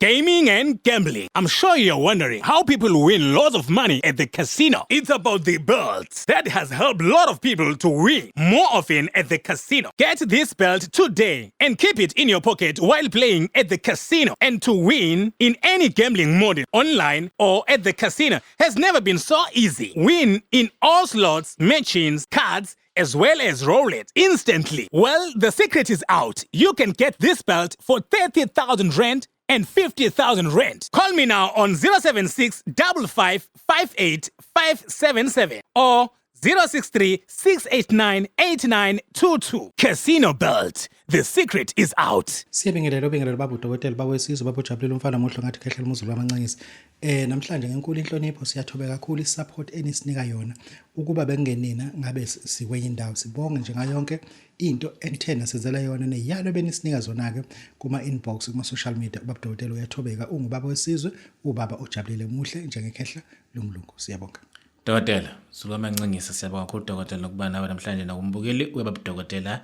Gaming and gambling. I'm sure you're wondering how people win lots of money at the casino. It's about the belt that has helped a lot of people to win more often at the casino. Get this belt today and keep it in your pocket while playing at the casino. And to win in any gambling model, online or at the casino, has never been so easy. Win in all slots, machines, cards, as well as roulette instantly. Well, the secret is out. You can get this belt for 30,000 rand and 50,000 rand. Call me now on 076 55 58 577 or 063 689 8922. Casino Belt. The secret is out. Siyabingelela, ubingelela baba udokotela, baba wesizwe, baba ujabulile, umfana muhle ngathi khehla umuzulu wamancanyisi. Namhlanje ngenkulu inhlonipho siyathobeka kakhulu isupport enisinika yona. Ukuba bekungenina ngabe sikwenye indawo. Sibonge nje ngayo yonke into enithena senzela yona neziyalo benisinika zona ke kuma inbox, kuma social media. Ubaba udokotela uyathobeka, ungubaba wesizwe, ubaba ojabulile, muhle njengekhehla lomlungu. Siyabonga. Dokotela, Zulu Amancingisa, siyabonga kakhulu dokotela ukuba nawe namhlanje nakumbukeli webaba Dokotela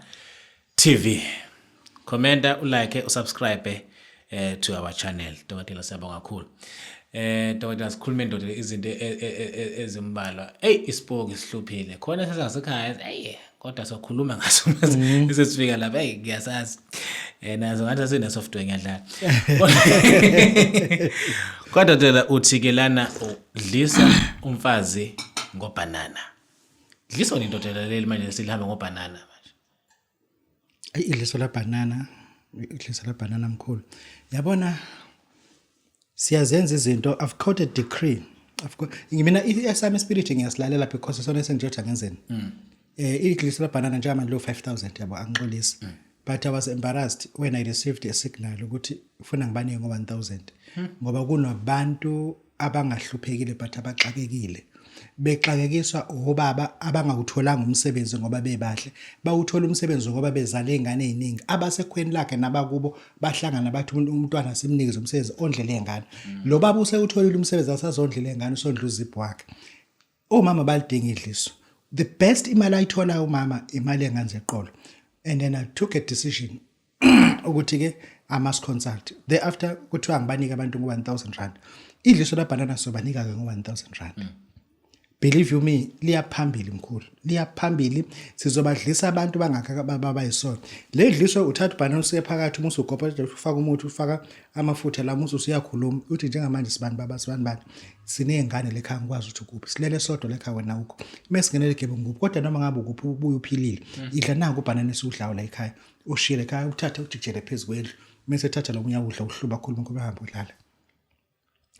TV. Commenta, ulike, usubscribe to our channel. Dokotela, siyabonga kakhulu. Dokotela, sikhulume ndoda izinto ezimbalwa. Hey, isipoki sihluphile. Khona sesasekhaya, hey, kodwa sokhuluma ngaso mase sifika lapha. Hey, ngiyasazi. Nazo ngathi asine software ngiyadlala. Kodwa dokotela, uthi ke lana udlisa umfazi ngobhanana. Dliswa ni dokotela leli manje silihamba ngobhanana manje? Ayi, idliso la banana, idliso la banana mkhulu. Yabona, siyazenza izinto. I've caught a decree. I've got mina esami spirit ngiyasilalela because sona esengitsho ngenzeni. Idliso la banana njengamanje lo 5000, yabo, angixolisi. But I was embarrassed when I received a signal ukuthi ufuna ngibanike ngo 1000 ngoba kunabantu abangahluphekile but abaxakekile, bexakekiswa obaba abangawutholanga umsebenzi ngoba bebahle, bawuthola umsebenzi ngoba bezale izingane eziningi, abasekhweni lakhe nabakubo bahlangana bathi umntwana simnikeze umsebenzi ondlele lengane. Lo baba usewutholile umsebenzi, asazondlela lengane, usondla uzipho wakhe. Omama balidinga idliso. The best imali ayithola umama imali enganze eqolo. And then I took a decision ukuthi ke I must consult. Thereafter kuthiwa ngibanike abantu ngo-1000 rand. Idliso labhanana sobanika ke ngo-1000 rand. Believe you me, liya phambili mkhulu, liya phambili. Sizobadlisa abantu bangakha babayisona le dliso. Uthatha ubhanana usiye phakathi, uma usugobha, ufaka umuthi, ufaka amafutha la, musu usuyakhuluma, uthi njengamanje sibani baba, sibani bani, siney'ngane lekhaya, ngikwazi ukuthi ukuphi, silele sodwa lekhaya, wena ukho uma singenele gebengu kuphi, kodwa noma ngabe ukuphi ubuye uphilile, idla nanku ubhanana esiwudlayo la ekhaya, ushiyele ekhaya, uthathe ujikijele phezu kwendlu, mese ethatha lo munye awudla, uhluba, khuluma khuluma, hamba udlala.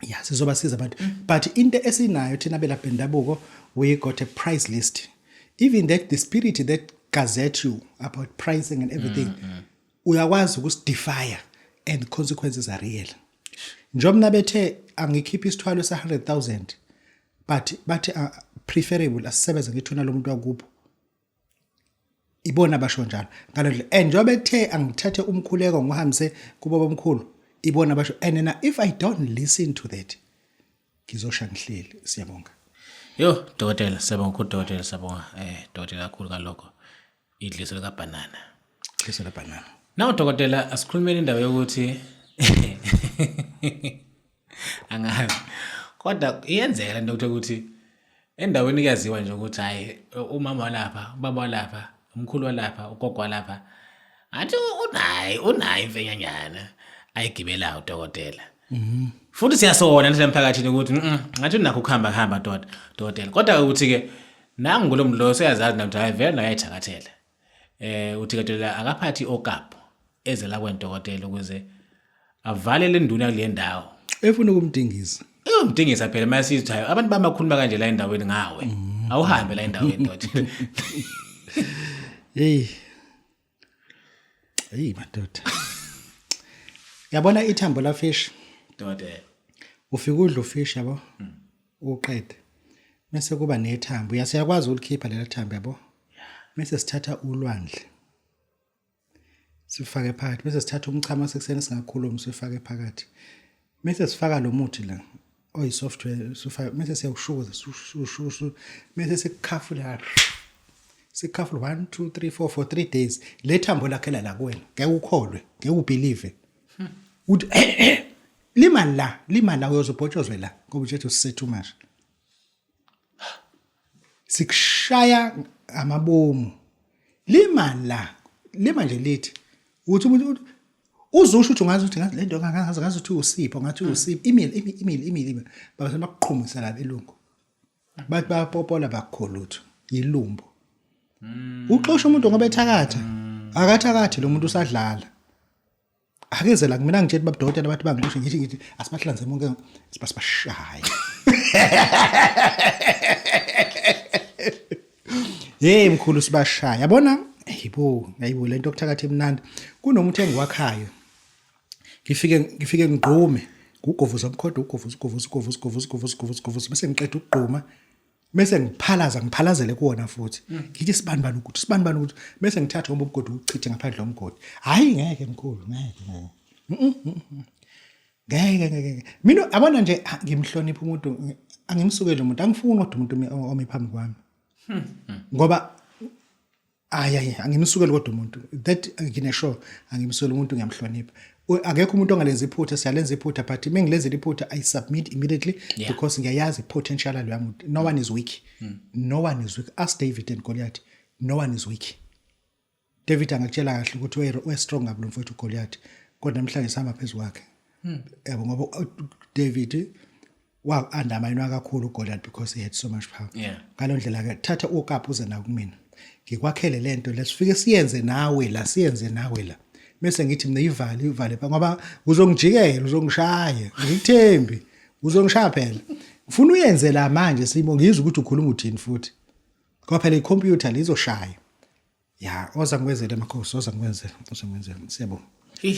Ya, sizobasiza abantu, but into esinayo thina belapha bendabuko, we got a price list, even that the spirit that gazette you about pricing and everything, uyakwazi ukusidefy and consequences are real. Njengoba nabethe angikhiphe isithwalo sa 100,000, but bathi preferable asisebenze ngethuna lomuntu wakubo, ibona basho njalo ngalo ndlela. And njengoba bethe angithathe umkhuleko ngihambise kubo bomkhulu, ibona basho. And na if I don't listen to that, ngizosha ngihleli. Siyabonga. Yo dokotela, siyabonga kakhulu dokotela, siyabonga dokotela kakhulu kalokho. Idliso lika banana. Idliso la banana. Naw dokotela, asikhulumeni indaba yokuthi angazi kodwa iyenzeka lento ukuthi endaweni kuyaziwa nje ukuthi hayi, umama walapha, ubaba walapha, umkhulu walapha, ugogo walapha, athi unayo imfenyanyana ayigibelayo dokotela. Futhi siyasona nje emphakathini ukuthi ngathi unakho ukuhamba kuhamba dokotela, kodwa ukuthi ke nangu lo muntu lo seyazazi nakuthi hayi, vele naye ayithakathela. Uthi dokotela akaphathi okapu eze la kwentokotela ukuze avale le nduna kule ndawo efuna ukumdingisa. Iyomdingisa phela mase sithi hayi, abantu bamakhuluma kanje la endaweni ngawe, awuhambe la endaweni dokotela. Hey hey madoda, yabona ithambo la fish. Dokotela. Ufika udla ufish, yabo, uqede, bese kuba nethambo, uyasiyakwazi ukulikhipha lela thambo, yabo, bese sithatha ulwandle sifake phakathi, bese sithatha umchamo sekuseni singakhulumi sifake phakathi, bese sifaka lo muthi la oyi-software sifake, bese siyawushukuza, shu, bese sikukhafula, sikhafula 1 2 3 4 for 3 days. Le thambo lakhela la kuwena, ngeke ukholwe, ngeke ubelieve uthi eh. Lima la, lima la uyozobhotshozwe la ngoba ujethi usise too much. Sikushaya amabomu. Lima la, lima nje lithi uthi umuntu uzusho ukuthi ungazi ukuthi ngazi lento ngazi ngazi ukuthi usipho ngathi usipho imile imile imile imile base bakuqhumisa la belungu. Bathi bayapopola bakukho lutho yilumbo. Uxosha umuntu ngoba ethakatha. Akathakathi lo muntu usadlala. Akeze la kumina ngitshela babudokotela bathi bangixoshe ngithi ngithi asibahlanze bonke sibasibashaye. Hey mkhulu sibashaya. Yabona? Hayibo, hayibo lento yokuthakatha imnandi. Kunomuntu engiwakhayo. Ngifike ngifike ngigqume. Ngugovuza umkhodo, ugovuza ugovuza ugovuza ugovuza ugovuza ugovuza ugovuza bese ngiqeda ukugquma. Bese ngiphalaza ngiphalazele kuwona futhi. Ngithi sibani bani ukuthi sibani bani ukuthi bese ngithatha ngoba umgodi uchithe ngaphandle komgodi. Hayi ngeke mkhulu, ngeke ngeke. Ngeke ngeke. Mina abona nje ngimhlonipha umuntu angimsukeli umuntu angifuni kodwa umuntu omi phambi kwami. Ngoba ayi ayi angimsukeli kodwa umuntu that ngine sure angimsukeli umuntu ngiyamhlonipha. Akekho umuntu ongalenza iphutha siyalenza iphutha but uma ngilenzile iphutha I submit immediately because ngiyayazi potential yaloya muntu. No one is weak. No one is weak. Ask David and Goliath. No one is weak. David angakutshela kahle ukuthi we strong kabi lo mfowethu uGoliath kodwa namhlanje sihamba phezu kwakhe. Yabo ngoba David wa undermine kakhulu uGoliath because he had so much power. Ngalo ndlela ke thatha uKapu uze nawo kumina. Ngikwakhele lento lesifike siyenze nawe la siyenze nawe la. Bese ngithi mina ivale ivale ngoba uzongijikela uzongishaya ngikuthembi uzongishaya phela. Ufuna uyenze la manje simo ngizwe ukuthi ukhuluma uthini futhi. Ngoba phela ikhompyutha lizoshaya. Ya, oza ngikwenzele makhosi, oza ngikwenzele, oza ngikwenzele. Siyabonga. Hey,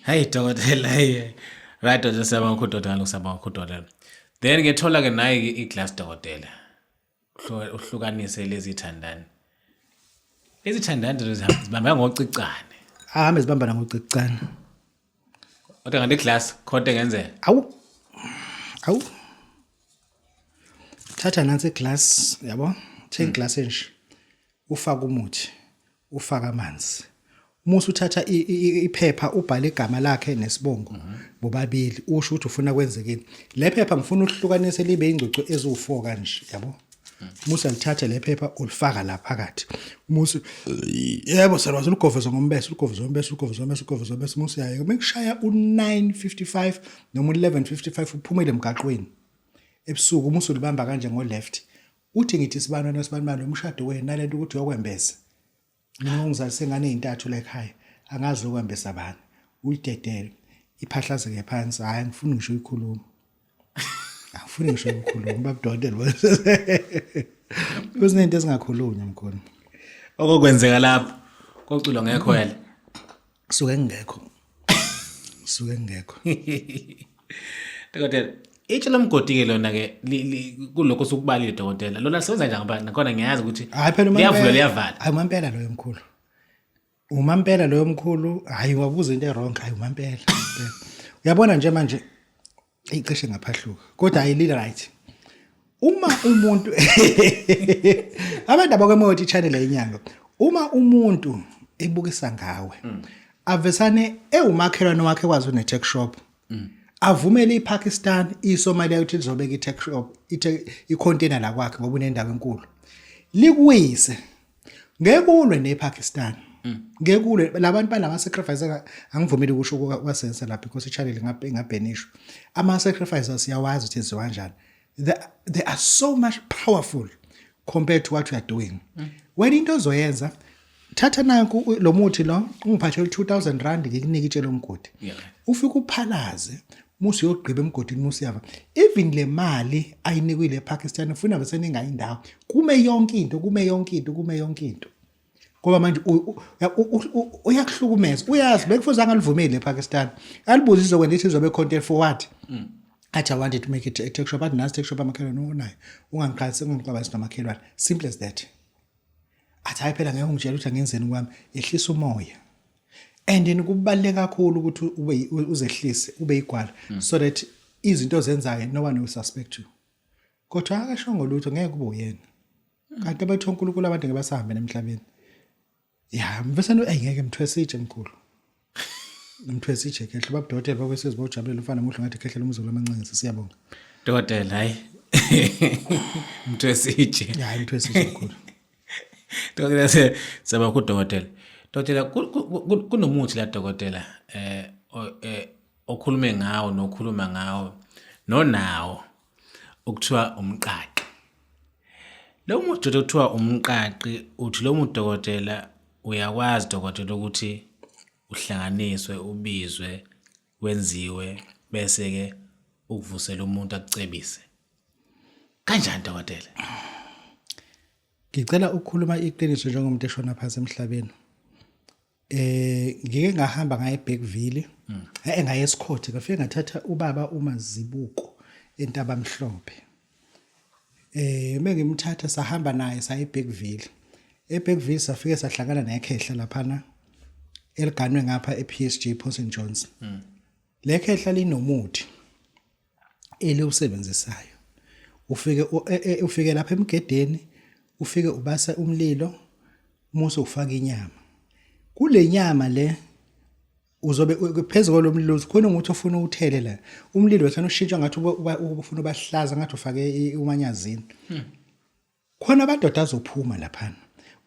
hey dokotela, hey. Right dokotela, siyabonga kakhulu dokotela, siyabonga kakhulu dokotela. Then ngethola ke nayi ke i-glass dokotela. Uhlukanise lezi thandani. Lezi thandani nje zibamba ngocicane. Ahambe zibambana ngocicane. Kodwa ngale glass khonto engenzeka. Awu. Awu. Thatha nansi iglass, yabo? Thenga iglass enje. Ufaka umuthi, ufaka amanzi. Musa uthatha iphepha ubhale igama lakhe nesibongo bobabili usho ukuthi ufuna kwenzekeni. Le phepha ngifuna uhlukanise libe ingcwecwe eziwu4 kanje, yabo? Musa lithathe le phepha ulifaka la phakathi. Musa yebo salwazi uligoveza ngombese, uligoveza ngombese, uligoveza ngombese, uligoveza ngombese musa yaye. Mekushaya u9:55 noma u11:55 uphumele emgaqweni. Ebusuku umusa ulibamba kanje ngo left. Uthi ngithi sibantwana sibantwana lo mshado wenu nalento ukuthi uyokwembesa. Mina ungizalise ingane ezintathu la ekhaya. Angazi uyokwembesa bani. Uyidedele. Iphahlazeke phansi. Hayi angifuni ngisho uyikhuluma. Angifuni ngisho ukukhuluma babudokotela. Kuzinto ezingakhulunywa mkhulu. Okokwenzeka lapho koculwa ngekhwele. Suke ngingekho. Suke ngingekho. Dokotela, itshe lomgodi ke lona ke kulokho sokubalile dokotela. Lona lisebenza kanjani ngoba nakhona ngiyazi ukuthi Hayi phela liyavula liyavala. Hayi umampela loyo mkhulu. Umampela loyo mkhulu, hayi wabuza into e-wrong, hayi umampela. umampela. Uyabona nje manje icishe ngaphahluka. Kodwa ayilile right. Uma umuntu abantu abakwemoto channel yenyanga. Uma umuntu ebukisa ngawe avesane ewumakhelwane wakhe kwazi une tech shop. Avumele iPakistan iSomalia ukuthi lizobeka i-tech shop i-container la kwakhe ngoba unendawo enkulu. Likuwise. Ngeke ulwe nePakistan. Ngeke ulwe labantu balama sacrifice angivumeli ukusho kwasensa lapha because i-channel ingabhenishwa. Ama sacrifices siyawazi ukuthi enziwa kanjani. They are so much powerful compared to what we are doing. Wena into ozoyenza thatha nanku lo muthi lo ungiphathele 2000 rand ngikunike itshe lomgodi. Ufike uphalaze musi uyogqiba emgodini musi yava. Even le mali ayinikwe le Pakistan ufuna bese ningayi indawo. Kume yonke into, kume yonke into, kume yonke into. Ngoba manje uyakuhlukumeza. Uyazi bekufuze angalivumeli ePakistan. Alibuze izokwenza ithi izobe content for what? Athi I wanted to make it a tech shop, athi nasi tech shop amakhelwane unayo. Ungangiqalisi ungixabanisi nomakhelwane. Simple as that. Athi hayi phela ngeke ungitshele ukuthi angenzeni kwami. Ehlisa umoya. And then kubaluleke kakhulu ukuthi ube uzehlise, ube igwala so that izinto ozenzayo no one will suspect you. Kodwa akashongo lutho ngeke kube uyena. Kanti abathu uNkulunkulu abantu ngeke basahambe emhlabeni. Ya, mvesane ey ngeke mthwese itshe mkhulu. Mthwesi ijekhehle baba dokotela bakwesizwe bawujabulela umfana muhle ngathi khehlela umzukulu amancane siyabonga. Dokotela hayi. Mthwesi ije. Hayi mthwesi ije mkhulu. Dokotela siyabonga kudokotela. Dokotela kunomuthi la dokotela okhulume ngawo nokhuluma ngawo nonawo okuthiwa umqaqi. Lo muthi okuthiwa umqaqi uthi lo muthi dokotela uyakwazi dokotela ukuthi uhlanganiswe ubizwe wenziwe bese-ke ukuvusela umuntu akucebise. Kanjani dokotela? Ngicela ukukhuluma iqiniso njengomuntu eshona phansi emhlabeni. Ngike ngahamba ngaye eBergville. Ngaye eSikhothe ngafike ngathatha ubaba uMazibuko eNtabamhlophe. Mengimthatha sahamba naye saya eBergville. EBergville safike sahlangana nekhehla laphana eliganwe ngapha ePSG Port St John's. Le khehla linomuthi eliwusebenzisayo. Ufike ufike lapha emgedeni ufike ubasa umlilo musu ufaka inyama. Kule nyama le uzobe phezu kwalomlilo khona umuthi ofuna uwuthele la. Umlilo wethana ushintsha ngathi ufuna ubahlaza ngathi ufake umanyazini. Khona amadoda azophuma laphana.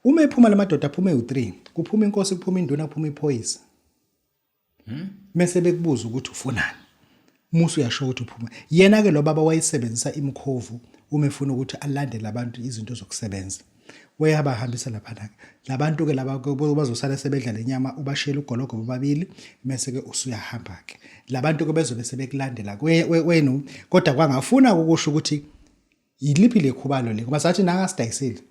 Uma ephuma lamadoda aphume u3, kuphuma inkosi, kuphuma induna, kuphuma iphoyisa. Mese bekubuza ukuthi ufunani. Musu uyasho ukuthi uphuma. Yena ke lo baba wayesebenzisa imkhovu uma efuna ukuthi alandele abantu izinto zokusebenza. Wayabahambisa lapha ke. Labantu ke laba bazosala sebedla lenyama ubashiyela ugologo bobabili mese ke usuyahamba ke. Labantu ke bezobe sebekulandela wenu kodwa kwangafuna ukusho ukuthi Yiliphi lekhubalo le ngoba sathi nakasidayiseli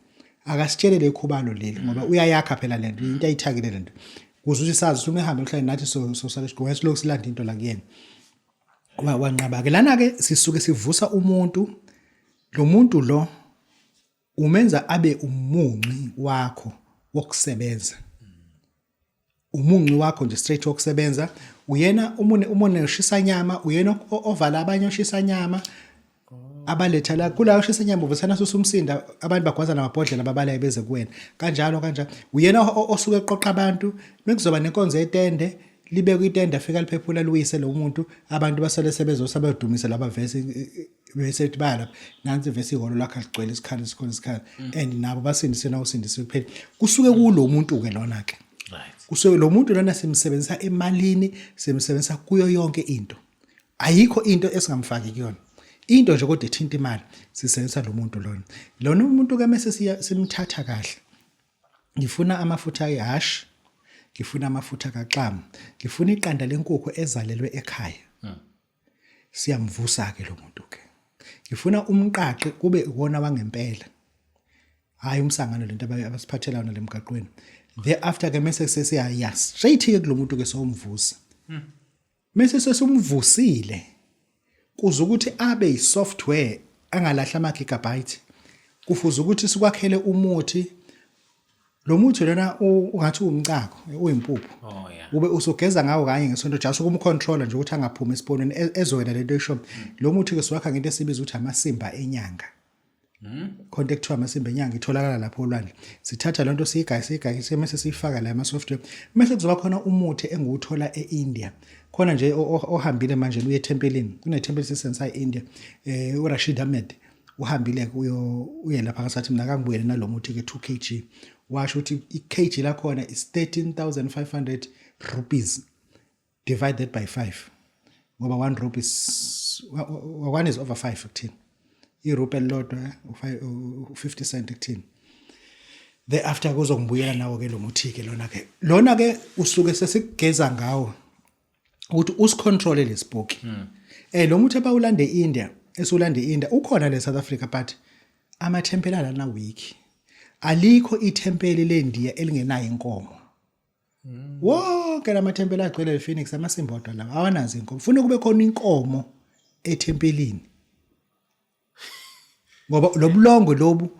akasitshele lekhubalo leli ngoba uyayakha phela lento into ayithakile lento kuze ukuthi sazi ukuthi uma ehamba emhlabeni nathi sosala sigqoke silokhu silanda into la kuyena wanqaba ke lana ke sisuke sivusa umuntu lo muntu lo umenza abe umunci wakho wokusebenza umunci wakho nje straight wokusebenza uyena umune umune ushisa nyama uyena ovala abanye oshisa nyama abaletha la kula oshisa nyama uvesana susa umsinda abantu bagwaza namabhodlela babaleke beze kuwena kanjalo kanjalo uyena osuke eqoqa abantu mekuzoba nenkonzo yetende libekwe itende afika liphephula liwise lo muntu abantu basale sebezosa bayodumisa laba vese bese ethi baya lapha nansi vese ihholo lakhe aligcwele isikhala isikhona isikhala and nabo basindise na usindise kuphela kusuke kulo muntu ke lona ke Right. Kusuke lo muntu lona simsebenzisa emalini simsebenzisa kuyo yonke into ayikho into esingamfaki kuyona into nje kodwa ethinta imali sisebenzisa lo muntu lona lona umuntu ke mase simthatha kahle ngifuna amafutha ehashi ngifuna amafutha kaxamu ngifuna iqanda lenkukhu ezalelwe ekhaya siyamvusa ke lo muntu ke ngifuna umqaqi kube iwona wangempela hayi umsangano lento abasiphathela yona lemgaqweni thereafter ke mase sesiyaya straight ke kulomuntu ke somvusa mase sesumvusile kuze ukuthi abe yisoftware angalahla ama gigabyte kufuze ukuthi sikwakhele umuthi Lo muthi lona ungathi uwumcako, uyimpuphu. Oh yeah. Ube usugeza ngawo kanye ngesonto just ukumcontroller nje ukuthi angaphumi esiponweni ezowena lento esho. Lo muthi ke siwakha ngento esibiza ukuthi amasimba enyanga. Khona ekuthiwa amasimba enyanga itholakala lapho olwandle. Sithatha lento siyigaye siyigaye mase siyifaka la ema software. Mase kuzoba khona umuthi engiwuthola eIndia. Khona nje ohambile manje uye ethempelini. Kunethempeli sisensa eIndia. URashid Ahmed. Uhambile ke uyo uye lapha ngasathi mina kangibuyele nalomuthi ke 2 kg washo ukuthi i kg lakhona is 13500 rupees divided by 5 ngoba 1 rupee is one is over 5 kuthini irupe elilodwa u50 cent kuthini thereafter kuzongibuyela nawo ke lo muthi ke lona ke lona ke usuke sesikugeza ngawo ukuthi usicontrole lesipoki lo muthi abawulande eIndia esulande eIndia ukhona le South Africa but amathempeli alana week alikho ithempeli leNdiya elingenayo inkomo wonke lamathempeli agcwele ePhoenix amasimba odwa lawa awanazo inkomo funa kube khona inkomo ethempelini ngoba lobulongwe lobu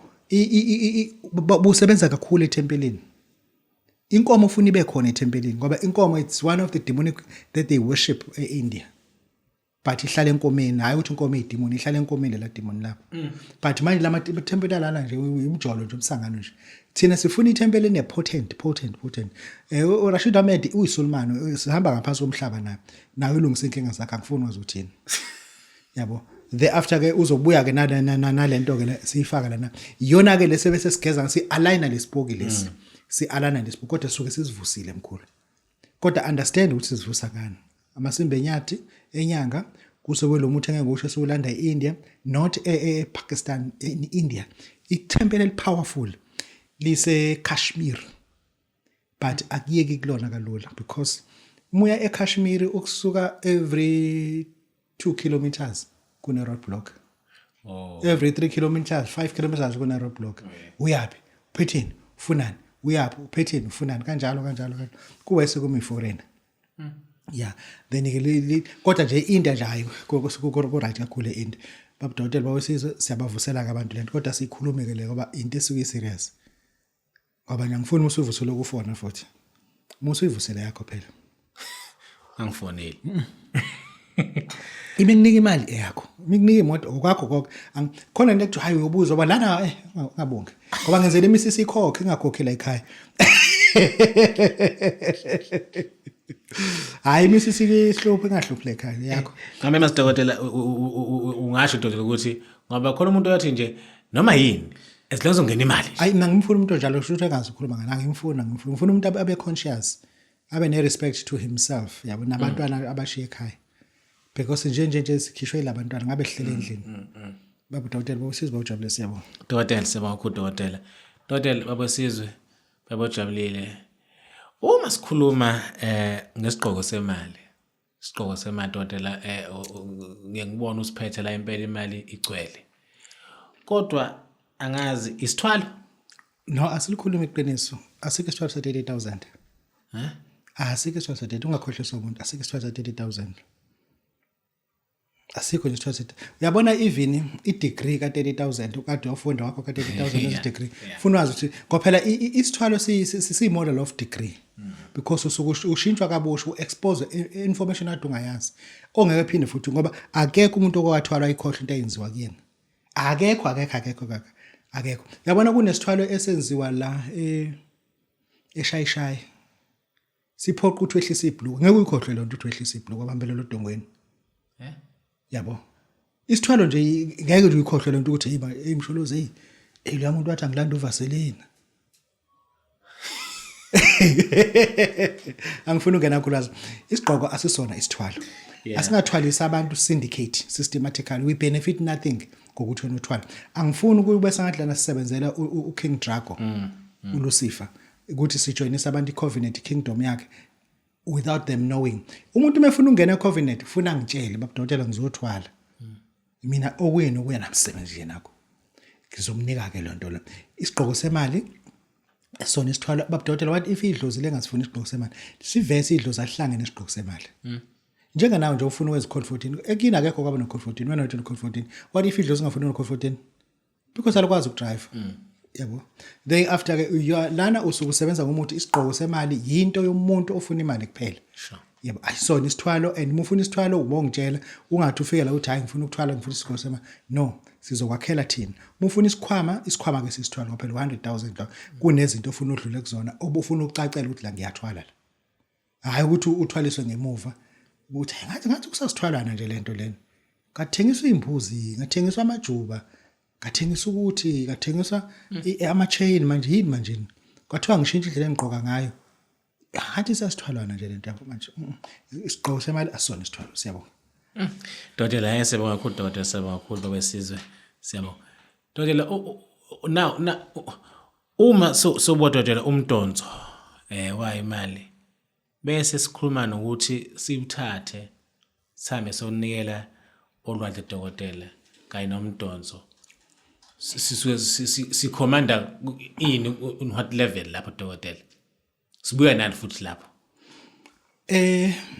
busebenza kakhulu ethempelini inkomo ufuna ibe khona ethempelini ngoba inkomo it's one of the demonic that they worship eIndia. But ihlala enkomeni, hayi ukuthi inkomo idemon, ihlala enkomeni la demon lapho. But manje lama thempela lana nje umjolo nje, umsangano nje. Thina sifuna ithempeli ene potent, potent, potent. URashid Ahmed uyisulumane, sihamba ngaphansi komhlaba naye. Nawe ulungisa inkinga zakhe, angifuni wazi uthini. Yabo, thereafter ke uzobuya ke nalento ke siyifaka lana, iyona ke lese bese sigeza, si aligna lesipoki lesi, si aligna lesipoki, kodwa suke sizivusile mkhulu. Kodwa understand ukuthi sizivusa ngani: amasimba enyathi enyanga, kusuke lo muthi engeke usho, siwulanda e-India, not e-Pakistan, in India. Ithempeli elipowerful lise Kashmir, but akuyeki kulona kalula because umuya eKashmir ukusuka every 2 kilometers kune roadblock. Every 3 kilometers, 5 kilometers kune roadblock. Uyapi, uphetheni, ufunani? Uyaphi, uphetheni, ufunani? Kanjalo kanjalo kanjalo, kuwe sekumi foreigner. Yeah, then ke kodwa nje i-India nje, hayi, ku right kakhulu e-India. Babudokotela bawesizwe, siyabavusela ke abantu lento, kodwa sikhulume ke le ngoba into esuke serious, ngoba nje angifuni usuvusele ukufona futhi, musu uyivusele yakho phela. Angifoneli. Ime kunika imali eyakho, imikunika imoto okwakho konke. Khona into ekuthiwa hayi uyobuza ngoba lana ngabonke ngoba ngenzela imisisi ikhokhe, ingakhokhi la ekhaya. Hayi, imisisi ihluphi, ingahluphi la ekhaya yakho. Ngabe masidokotela ungasho dokotela ukuthi ngoba khona umuntu oyathi nje noma yini as long as ungena imali nje. Hayi, mina ngimfuna umuntu onjalo, kusho ukuthi engazi ukukhuluma ngani. Angimfuni, angimfuni. Ngifuna umuntu abe conscious, abe ne-respect to himself, yabo, nabantwana abashiye ekhaya, because nje nje nje sikhishwe yilabantwana ngabe sihlele endlini. Baba udokotela bawusizwe, bawujabule, siyabonga. Dokotela, siyabonga kakhulu dokotela. Dokotela, babesizwe babojabulile. Uma sikhuluma ngesigqoko semali, isigqoko semali dokotela, ngiye ngibone usiphethe la impela, imali igcwele. Kodwa angazi isithwalo. No, asilikhuluma iqiniso, asikho isithwalo sa-30 000. Eh? Asikho isithwalo sa-30, ungakhohliswa umuntu, asikho isithwalo sa-30 000, asikho nje isithwalo sa. Uyabona, even i-degree ka-30 000 ukade wafunda wakho ka-30 000 degree, funa wazi ukuthi ngoba phela isithwalo siyi-model of degree, because usuke ushintshwa kabusha, u-expose information ade ungayazi, ongeke phinde futhi, ngoba akekho umuntu okwathwalwa ikhohlwa into eyenziwa kuyena. Akekho, akekho, akekho kaka, akekho. Yabona, kunesithwalo esenziwa la eshayishayi, siphoqa ukuthi wehlise ibhluku, ngeke uyikhohlwe lonto, ukuthi wehlise ibhluku wabambelela odongweni. Eh? Yabo, isithwalo nje ngeke nje uyikhohlwe lento ukuthi hey hey msholozi, hey hey, lo muntu wathi angilanda uvaselina. Angifuni ungena kulwazi. Isigqoko asisona isithwalo. Asingathwalisa abantu syndicate systematically, we benefit nothing ngokuthi wena uthwala. Angifuni ukube sengathi lana sisebenzela uKing Drago, uLucifer, ukuthi sijoyinisa abantu icovenant kingdom yakhe without them knowing. Umuntu uma efuna ukungena ecovenant, ufuna ngitshele, babudokotela, ngizothwala mina, okuyena okuya namsebenzi nje nakho ngizomnika ke lonto lo. Isigqoko semali sona isithwalo, babudokotela? What if idlozi lengasifuni isigqoko semali? Sivese idlozi ahlangene nesigqoko semali. Njengenawe nje ufuna ukwenza code 14, ekini akekho kwaba no code 14, wena uthi code 14. What if idlozi ungafuni no code 14 because alikwazi ukudrive? Yabo, then after ke you are lana usuke usebenza ngomuthi. Isigqoko semali yinto yomuntu ofuna imali kuphela. Yebo, ayisona isithwalo, and uma ufuna isithwalo ubongitshela, ungathi ufike la uthi hayi, ngifuna ukuthwala, ngifuna isigqoko semali. No, sizokwakhela thina. Uma ufuna isikhwama, isikhwama ke sisithwalo ngoba phela 100,000 lo, kunezinto ofuna udlule kuzona, obufuna ukucacela ukuthi la ngiyathwala la, hayi ukuthi uthwaliswe ngemuva ukuthi "Hayi, ngathi ngathi kusasithwalana nje lento lena, ngathengiswa imbuzi, ngathengiswa amajuba, ngathengiswa ukuthi ngathengiswa ama-chain, manje yini manje, kwathiwa ngishintshe indlela engigqoka ngayo, ngathi sasithwalana nje lento yakho manje." Isigqoko semali asisona isithwalo, siyabonga. Dokotela, hayi, siyabonga kakhulu dokotela, siyabonga kakhulu babesizwe, siyabonga. Dokotela, now na uma sobodokotela umdonso wayo imali, bese sikhuluma nokuthi siwuthathe sihambe sonikela olwandle dokotela kanye nomdonso, sisuke sikhomanda ini in what level lapho dokotela? Sibuya nani futhi lapho?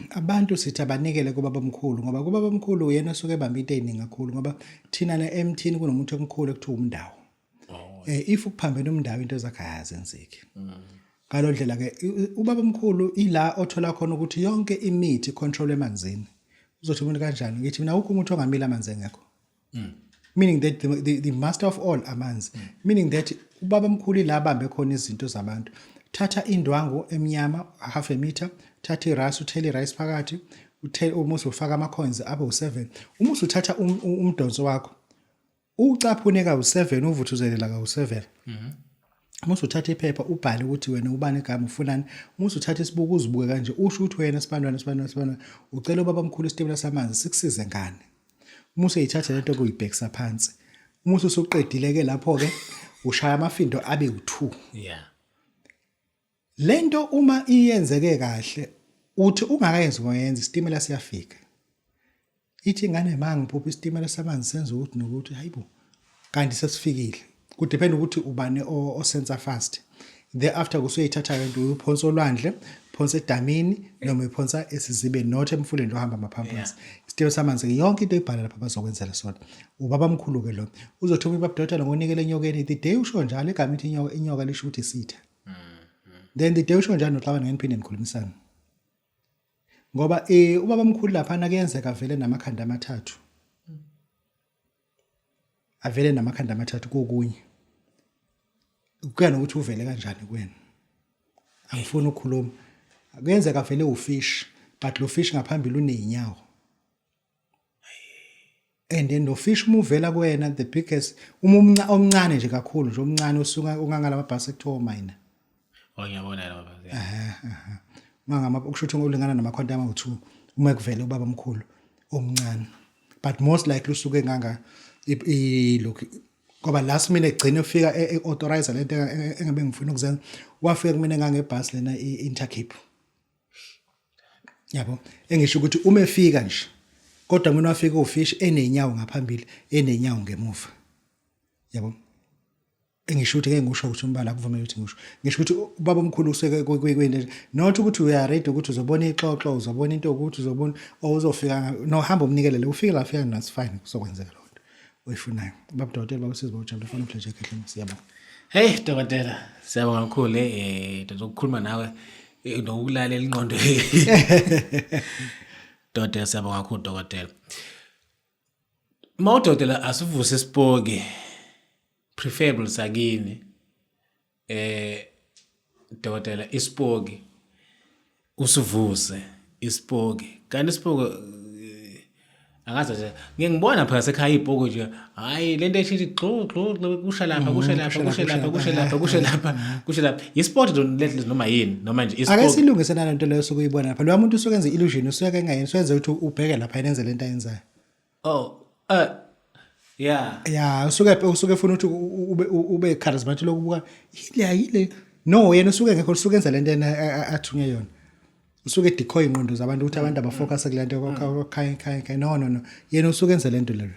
Abantu sithi abanikele kubaba omkhulu, ngoba kubaba omkhulu uyena osuke ebamba into eziningi kakhulu, ngoba thina la emthini kunomuntu omkhulu ekuthiwa umndawo. If ukuphambene umndawo, into zakhe ayazenzeki. Ngalo ndlela ke ubaba omkhulu ila othola khona ukuthi yonke imithi control emanzini. Uzothi umuntu kanjani? Ngithi mina awukho umuntu ongamila amanzi engekho. Meaning that the master of all amanzi. Meaning that ubaba omkhulu la abambe khona izinto zabantu. Thatha indwangu emnyama half a meter, thatha i-rice, uthele i-rice phakathi, uthele uma usufaka ama-coins abe u7. Uma usuthatha umdonso wakho, ucaphune kawu-7 uvuthuzelela kawu-7. Uma usuthatha iphepha ubhale ukuthi wena ubani igama ufunani. Uma usuthatha isibuko uzibuke kanje usho ukuthi wena sibantwana sibantwana sibantwana ucela ubaba omkhulu isitimela samanzi sikusize ngani. Uma useyithatha lento kuyibhekisa phansi. Uma usuqedile ke lapho ke ushaya amafindo abe u2. Lento uma iyenzeke kahle uthi ungakayenzi ngoyenza isitimela siyafika. Ithi ingane ma ngiphupha isitimela samanzi senza ukuthi nokuthi hayibo kanti sesifikile. Kudepend ukuthi ubani osensa fast. Thereafter kusuyithatha lento uyiphonsa olwandle, phonsa edamini noma uyiphonsa esizibeni not emfuleni lohamba amaphampers. Isitimela samanzi yonke into oyibhala lapha bazokwenzela sona. Ubaba mkhulu ke lo. Uzothi uma ubabudokotela ngonikele enyokeni the day usho njalo igama ithi inyoka inyoka lisho ukuthi isitha. Then the day usho njalo noxabana ngeke niphinde nikhulumisane. Ngoba ubaba omkhulu laphana kuyenzeka vele namakhanda amathathu. Avele namakhanda amathathu kokunye. Kuya nokuthi uvele kanjani kuwena. Angifuni ukukhuluma. Kuyenzeka vele ufish but lo fish ngaphambili unezinyawo. And then lo fish uma uvela kuwena the biggest uma omncane nje kakhulu nje omncane usuka ungangala amabhasi ekuthiwa minor. Oh ngiyabona lapha. Ehhe. Mangama kusho ukuthi ulingana namakhonta amawu2 uma kuvele ubaba omkhulu omncane. But most likely usuke nganga ilokhu ngoba last minute egcina ufika e-authorize lento engabe ngifuna ukuzenza wafika kumina ngangebhasi lena i-Intercape. Yabo engisho ukuthi uma efika nje kodwa mina wafika ufish enenyawo ngaphambili enenyawo ngemuva. Yabo engisho ukuthi ngeke ngisho ukuthi umbala akuvumele ukuthi ngisho ngisho ukuthi ubaba omkhulu useke kwinto not ukuthi we are ready ukuthi uzobona ixoxo uzobona into ukuthi uzobona or uzofika no hamba umnikelele ufike la fika that's fine kuzokwenzeka lokho oyifunayo baba dokotela baba sizi bawujabule fana pleasure khehle siyabonga. Hey dokotela siyabonga kakhulu ndokukhuluma nawe nokulalela ingqondo. Dokotela siyabonga kakhulu dokotela. Mawudokotela asivuse isipoki preferable sakini dokotela isipoki usivuse isipoki kanti isipoki angazi nje ngike ngibona phela sekhaya ibhoko nje hayi lento eshithi gxu gxu gxu kusha lapha kusha lapha kusha lapha kusha lapha kusha lapha kusha lapha yisport lento noma yini noma nje Ake isport silungise nalento leyo sokuyibona lapha. Loya muntu usuke enze illusion usuke engayeni usuke ukuthi ubheke lapha yena enze lento ayenzayo. Oh yeah. Ya usuke efuna ukuthi ube charismatic lokubuka yile yile. No yena usuke ngekho usuke enza lento yena athunywe yona. Usuke decoy ingqondo zabantu ukuthi abantu abafocus kule nto khaya khaya khaya no no no yena usuke enza lento leyo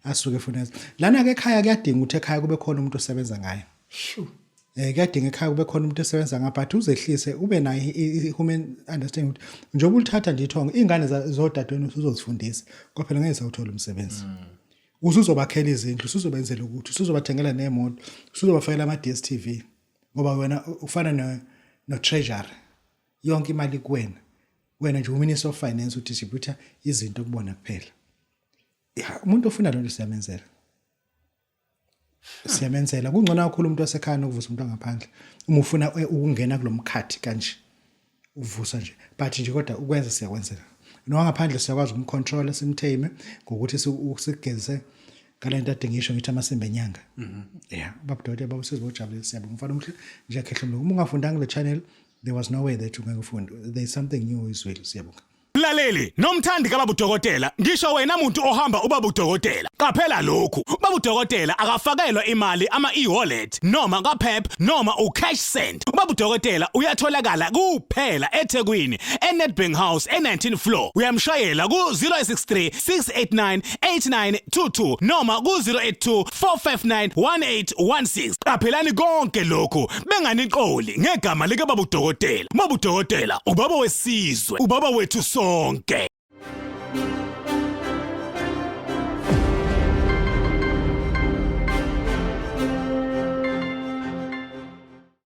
asuke efuna. Lana ke ekhaya kuyadinga ukuthi ekhaya kube khona umuntu osebenza ngayo. Kuyadinga ekhaya kube khona umuntu osebenza ngapha but uzehlise ube nayo i-human understanding ukuthi njengoba ulithatha nje ithongo iy'ngane zodadewenu usuzozifundisa ngoba phela ngeke sawuthola umsebenzi. Usuzobakhela izindlu, usuzobenzela ukuthi, usuzobathengela nemoto, usuzobafakela ama-DStv ngoba wena ufana no-treasury yonke imali kuwena. Wena nje uMinister of Finance udistribute izinto kubona kuphela. Ya umuntu ofuna lonto siyamenzela. Siyamenzela kungcono kakhulu umuntu wasekhaya nokuvusa umuntu angaphandle uma ufuna ukungena kulomkhathi kanje uvusa nje but nje kodwa ukwenza siyakwenzela nowangaphandle siyakwazi ukumcontrola simthame ngokuthi sigeze ngalento ade ngisho ngithi amasimba enyanga. Yeah baba dokotela baba usizo bojabule siyabonga mfana omuhle nje khehla umlomo uma ungafundanga le channel there was no way that ungeke ufunde there is something new izwile siyabonga. Mlaleli nomthandi kababa udokotela ngisho wena muntu ohamba ubaba udokotela qaphela lokhu ubaba udokotela akafakelwa imali ama e-wallet noma kaPep noma ucash send ubaba udokotela uyatholakala kuphela eThekwini eNedbank House e19 floor uyamshayela ku 063 689 8922 noma ku 082 459 1816 qaphelani konke lokhu benganiqoli ngegama lika baba udokotela baba udokotela ubaba wesizwe ubaba wethu sonke.